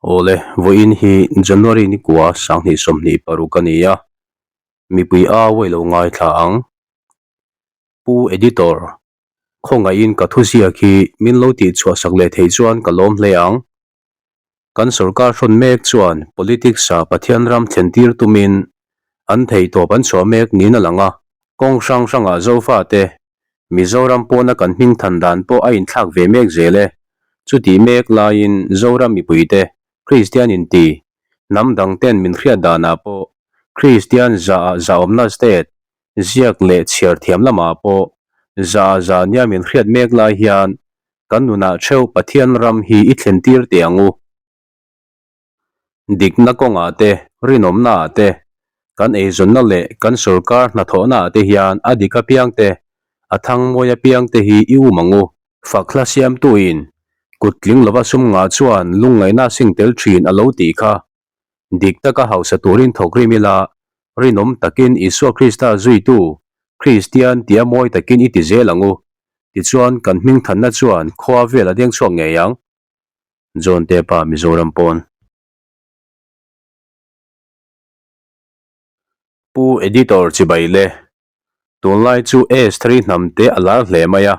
Awle, vawiin hi January ni kua 2026 a ni a, mipui a awih lo ngaithla ang. Pu Editor, khawngaihin ka thuziak hi min lo tihchhuah sak leh theih chuan ka lawm hle ang. Kan sorkar hrawn mek chuan politics-a Pathian ram thlen tir tumin an theihtawp an chhuah mek niin a lang a. Kawng hrang hrangah Zofate, Mizoram pawna kan hming than dan pawh a inthlak ve mek zel e. Chutih mek laiin Zoram mipuite, Kristian inti, hnam dangten min hriat danah pawh Kristian zaah zahawmna state, ziak leh chhiar thiam lamah pawh zaah zah nia min hriat mek lai hian kan nunah theuh Pathian ram hi i thlen tir teh ang u. Dikna kawngah te, rinawmnaah te, kan eizawnna leh kan sorkar hnathawhnaah te hian a dik apiang te, a thang mawi apiang te hi i um ang u. Fakhla siamtuin kut tling lova sum ngah chuan lungngaihna sing tel thin a lo tih kha. Dik taka hausa turin thawk rim ila, rinawm takin Isua Krista zuitu Kristian tia mawi takin i ti zel ang u. Tichuan kan hmingthanna chuan khua vel a deng chhuak ngei ang. John te pa Mizoram pawn. Pu Editor chibai le. Tunlai chu S3 hnam te a lar hle mai a,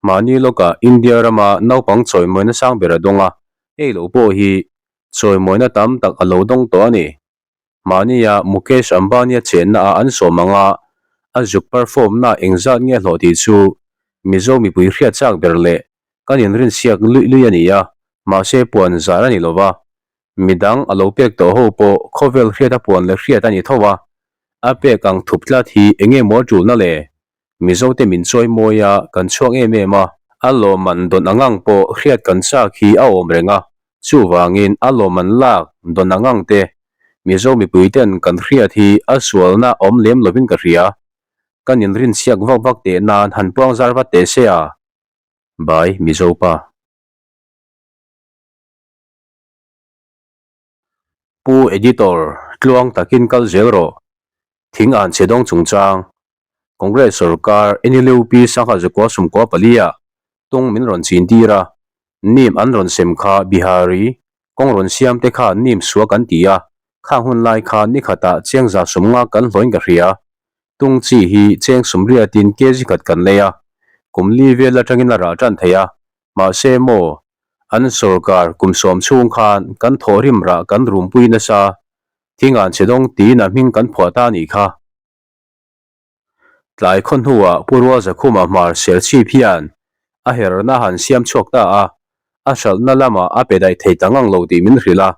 mahni lawkah India rama naupang chawimawina sang ber a dawng a, hei lo pawh hi chawimawina tam tak a lo dawng tawh a ni. Mahnia Mukesh Ambani-a chenna ah an sawm ang a, a zuk perform na engzat nge hlawh tih chu Mizo mipui hriat chak ber leh kan inrinsiak luih luih a ni a, mahse puan zar a ni lo va, midang a lo pek tawh ho pawh khawvel hriat a puan leh hriat a ni tho a, a pek ang thup tlat hi enge maw tulna le? Mizote min chawi mawi a, kan chhuak em em a, a lawmman dawn angang pawh hriat kan chak hi a awm reng a, chuvangin a lawmman lak dawn angang te Mizo mipui ten kan hriat hi a sualna awm lem lovin ka hria, kan inrinsiak vak vak teh nan han puang zar vat teh se a. By Mizopa. Pu Editor, tluang takin kal zel rawh. Thing an chhe dawng chungchang. Congress sorkar NLUP sangha zakua sumkua palia tung min rawn chin tir a, nim an rawn sem kha Bihari kawng rawn siam te kha nim sua kan ti a, khang hun lai kha nikhatah cheng za sumnga kan hlawin ka hria. Tung chi hi cheng sumriatin kg khat kan lei a, kum li vel atangin a rah tan thei a, mahse maw an sorkar kum sawm chhung khan kan thawhrim rah kan rumpui nasa, thingan chhe dawng tiin a hming kan phuah ta a nih kha. Tlai khaw hnuah Pu Rualzakhuma hmar Serchhip hian a herna han siam chhuak ta a, a hralhna lamah a pe daih thei ta ngang lo tih min hrilh a,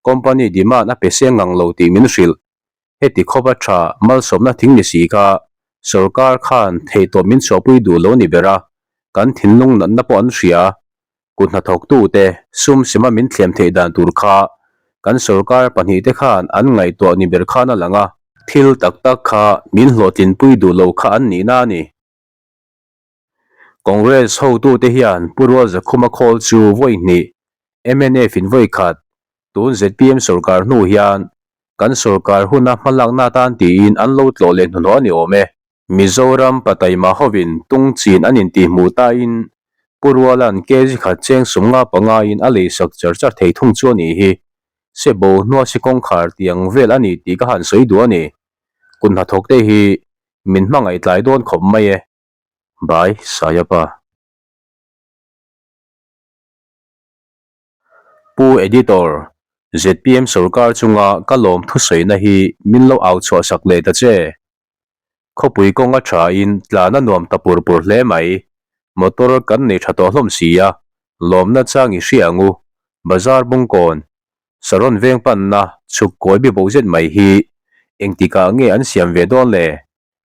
company demand a pe seng ngang lo tih min hrilh. Heti khawpa tha malsawmna thing ni si kha sorkar khan theihtawp min chhuahpui duh lo ni ber a, kan thinlung natna pawh an hria. Kut hnathawktute sum sima min thlem theih dan tur kha kan sorkar pahnihte khan an ngaihtuah ni ber khan a lang a. Thil tak tak kha min hlawhtlinpui duh lo kha an nihna a ni. Congress hotute hian Pu Rualzakhuma khawl chu vawi hnih, mnf in vawi khat, tun zpm sorkar hnu hian kan sorkar huna hmalakna atan tiin an lo tlawh leh hnuhnawh a ni awm e. Mizoram pataima hovin tung chin an intihhmuh tain Pu Ruala'n kg khat cheng sumnga pangaiin a leisak char char thei thung chu a nih hi. Sebo hnuasi kawngkhar tiang vel a ni tih ka han sawi duh a ni. Kut hnathawkte hi min hmangaih tlai dawn khawp mai e. By Sayapa. Pu Editor, zpm sorkar chunga ka lawm thusawina hi min lo au chhuah sak leh ta che. Khawpui kawng a tha in tlan a nuam ta pur pur hle mai. Motor kan nei tha tawh hlawm si a, lawmna chang i hria ang u. Bazar bungkawn, Saron veng panna chhuk kawi bi bo zet mai hi engtikah nge an siam ve dawn le?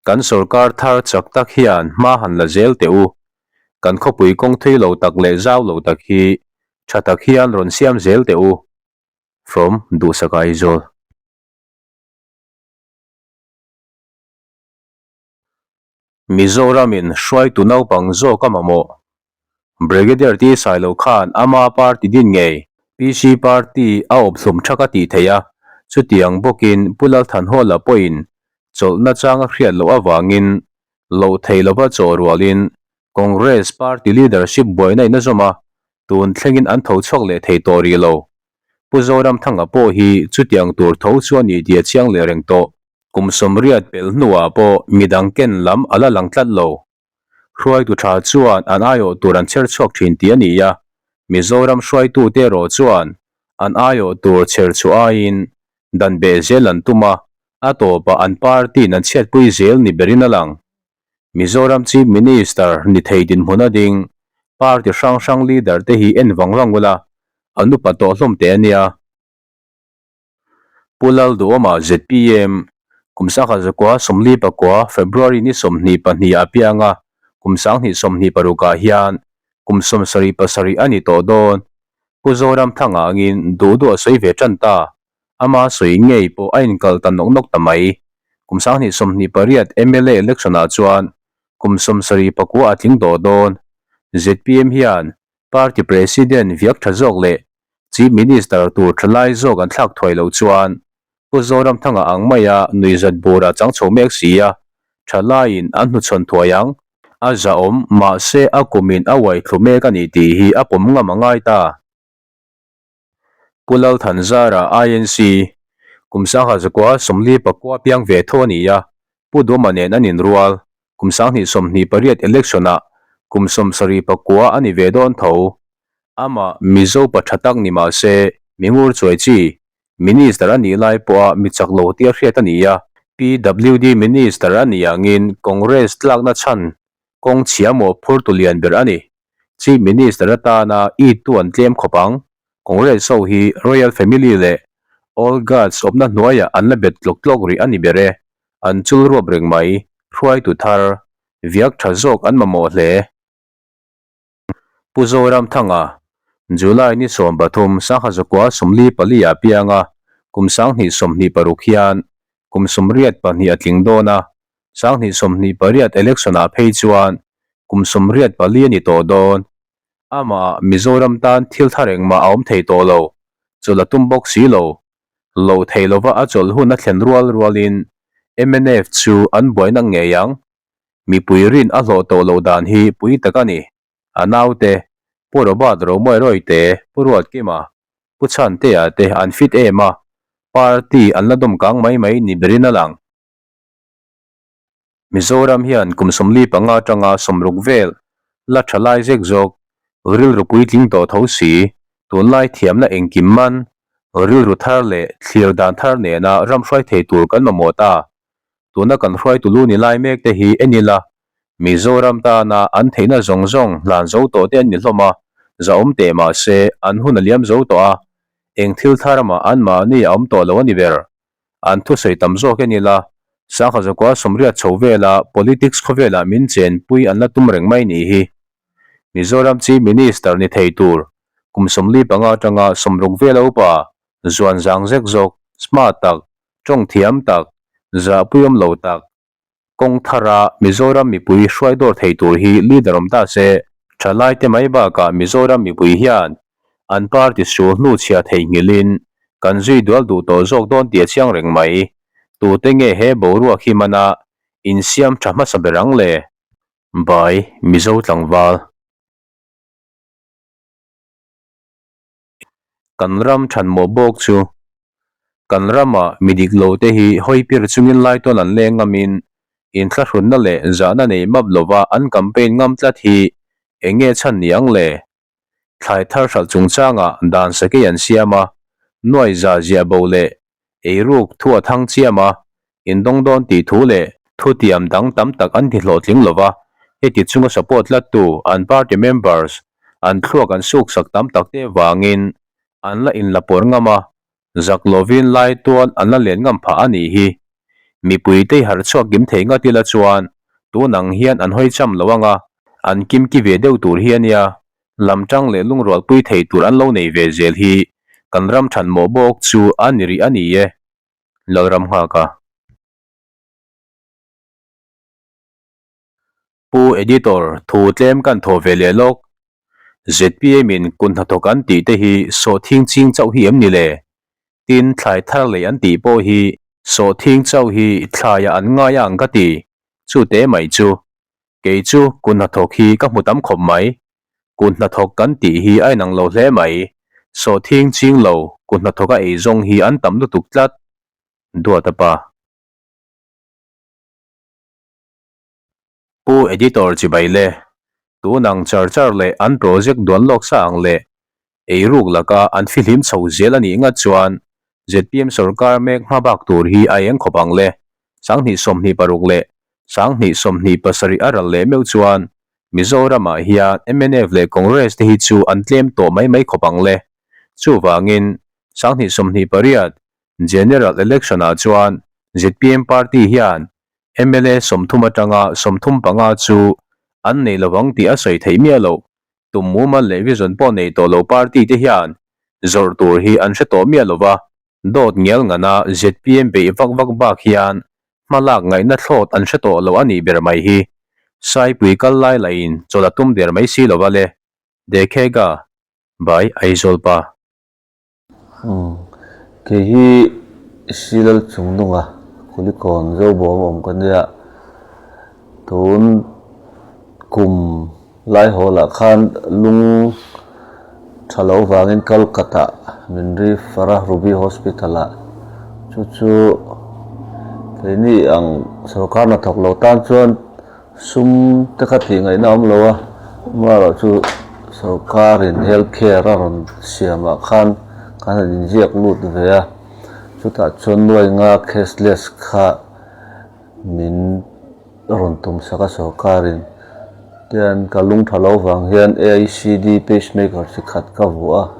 Kan sorkar thar chak tak hian hma han la zel teh u. Kan khawpui kawng thui lo tak leh zau lo tak hi tha tak hian rawn siam zel teh u. From Duhsak Aizawl. Mizoramin hruaitu naupang zawk a mamawh. Brigadier T Sailo khan ama party din ngei PC party a awp hlum thak a tih theih a, chutiang bawkin Pu Lalthanhawla pawhin chawlhna chang a hriat loh avangin loh theih lova chaw rualin Congress party leadership buaina in a zawm a, tun thlengin an tho chhuak leh thei tawh rih lo. Pu Zoramthanga pawh hi chutiang tur tho chu a ni tih a chiang leh reng tawh. Kum sawmriat pelh hnuah pawh midang ken lam a la lang tlat lo. Hruaitu tha chuan an aiawh tur an chher chhuak thin tih a ni a, Mizoram hruaitute erawh chuan an aiawh tur chher chhuah aiin dan beh zel an tum a, a tawpah an party-in an chhiatpui zel ni berin a lang. Mizoram Chief Minister ni thei dinhmun a ding, party hrang hrang leader te hi en vang vang ula, an upa tawh hlawm teh a nia. Pu Lalduhawma zpm, kum sangha zakua 44 February ni 22 ah pianga kum 2026 ah hian kum 77 a ni tawh dawn. Pu Zoramthanga angin duh duh a sawi ve tan ta. Ama sawi ngei pawh a inkalh ta nawk nawk ta mai. Kum 2028 mla election ah chuan kum 79 a tling tawh dawn. Zpm hian Party President viak tha zawk leh Chief Minister tur tha lai zawk an thlak thuai loh chuan Pu Zoramthanga ang maia nuihzat bur a chang chho mek si a, tha laiin an hnuchhawn thuai ang. A zahawm, mahse a kumin a uai thlu mek a ni tih hi a pawm ngam a ngai ta. Pu Lalthanzara, INC, kum 1949 piang ve tho a ni a, Pu Duma nen an inrual. Kum 2028 election-ah kum 79 a ni ve dawn tho. Amah Mizo pa tha tak ni mah se, mi ngur chuai chi, Minister a nih lai pawha mi chak lo tia hriat a ni a. PWD Minister a nih angin Congress tlakna chhan kawng chhia mawh phurtu lian ber a ni. Chief Minister atana itu an tlem khawp ang. Congress ho hi Royal Family leh Old Guards awpna hnuaiah an la bet tlawk tlawk rih a ni ber e. An chul ruap reng mai, hruaitu thar, viak tha zawk an mamawh hle. Pu Zoramthanga, July ni 13, 1944 ah piang a, kum 2026 hian kum 82 a tling dawn a, 2028 election ah phei chuan kum 84 a ni tawh dawn. Amah Mizoram tan thil thar engmah a awm thei tawh lo, chawlh a tum bawk si lo. Loh thei lova a chawlh hun a thlen rual rualin mnf chu an buaina ngei ang. Mipui rin a hlawh tawh loh dan hi pui tak a ni. A naute, Pu Robert Romawi te, Pu Ruatkima, Pu Chhantea te an fit em a, party an la dawm kang mai mai ni berin a lang. Mizoram hian kum 45 atanga 60 vel la tha lai zek zawk, rilru puitling tawh tho si, tunlai thiamna engkim man, rilru thar leh thlir dan thar nena ram hruai thei tur kan mamawh ta. Tuna kan hruaitu lu ni lai mek te hi en ila, Mizoram tana an theihna zawng zawng hlan zo tawh te an ni hlawm a, zahawm teh mah se an hun a liam zo tawh a, eng thil thar mah anmahni a awm tawh lo a ni ber. An thusawi tam zawk en ila, sangha zakua sawmriat chho vela politics khawvelah min chenpui an la tum reng mai nih hi. Mizoram Chief Minister ni thei tur kum 45 atanga 60 vela upa zuan zang zek zawk, smart tak, tawng thiam tak, zahpuiawm lo tak, Kawng thara Mizoram mipui hruai dawr thei tur hi leader awm ta se, thalaite mai bakah Mizoram mipui hian an party sul hnu chhia theihnghilhin kan zui dual duh tawh zawk dawn tih a chiang reng mai. Tute nge he boruak hi mana insiam tha hmasa ber ang le? Bai, Mizo tlangval. Kan ram thanmawh bawk chu kan rama mi dik lo te hi hawi pir chungin lai tawn an leng ngamin inthlahrunna leh zahna nei map lova an campaign ngam tlat hi eng nge chhan ni ang le? Thlai thar hralh chungchangah dan sakei an siam a, nuai za ziah bo leh Eiruk thu a thang chiam a, indawng dawn tih thu leh thutiam dang tam tak an ti hlawhtling lo va, heti chunga support tlattu an party members an thluak an suksak tam tak te vangin an la inla pawr ngam a, zak lovin lai tual an la len ngam phah a nih hi. Mipui te i harh chhuak kim thei ngat ila chuan tun ang hian an hawi cham lo ang a, an kimki ve deuh tur hi a nia. Lam tang leh lungrualpui thei tur an lo nei ve zel hi kan ram than mawh bawk chu a ni rih a ni e, Lalram nghak a. Pu Editor, thu tlem kan thaw ve leh lawk. Zpm in kun hnathawk an tih te hi sawhthing ching chauh hi em ni le? Tin, thlai thar lei an tih pawh hi sawhthing chauh hi thlaiah an ngai a ang ka ti. Chu te mai chu. Kei chu kun hnathawk hi ka hmu tam khawp mai. Kun hnathawk kan tih hi a inang lo hle mai. Sawhthing ching lo. Kuthnathawka eizawng hi an tam lutuk tlat. Duata pa. Pu Editor chibai le, tun ang char char leh an project duan lawk sa ang leh eiruk laka an fihlim chho zel a nih ngat chuan zpm sorkar mek hma bak tur hi a eng khawp ang le. 2026 leh 2027 a ral leh meuh chuan Mizoramah hian mnf leh Congress te hi chu an tlem tawh mai mai khawp ang le. Chuvangin 2028 General Election ah chuan zpm party hian mla 30 atanga 35 chu an nei lovang tih a sawi theih miah loh. Tum mumal leh vision pawh nei tawh lo party te hian zawrh tur hi an hre tawh miah lova. Dawt ngial ngana zpm beih vak vak bak hian hma lak ngaihna thlawt an hre tawh lo a nih ber mai hi. Saipui kal lai lahin chawlh a tum der mai si lova le. Dekhega by Aizawl pa. Umm, kei hi Silal Chungnunga Kulikawn Zobawm awm ka nia. Tun kum Laihawlah khan lung tha lo vangin Calcutta min refer a, Ruby Hospital-ah. Chu chu keini ang sorkar hnathawk lo tan chuan sum te kha tih ngaihna a awm lo a, amaherawh chu sorkarin health care a rawn siamah khan kan han inziak lut ve a, chutah chuan nuai nga cashless kha min rawn tum sak a sorkarin tian ka lung tha lo vang hian AICD pacemaker chi khat ka vuah a,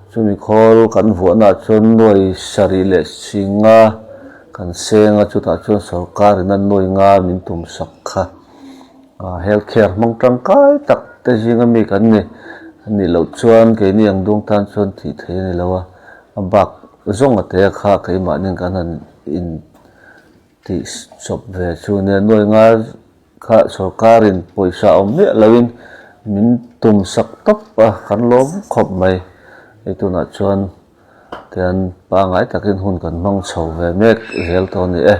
chumi khawl kan vuahnaah chuan nuai sarih leh singa kan seng a, chutah chuan sorkarin a nuai nga min tum sak kha health care hmang tangkai tak te zinga mi kan ni a nih loh chuan keini ang dung tan chuan tih theih a ni lo a, a bak zawng a te kha keimahni kan han in. Tih chawp ve chu nia nuai nga kha sorkarin pawisa awm miah loin min tum sak tawp a kan lawm khawp mai. Hei tunah chuan tian pangngai takin hun kan hmang chho ve mek zel tawh a ni e.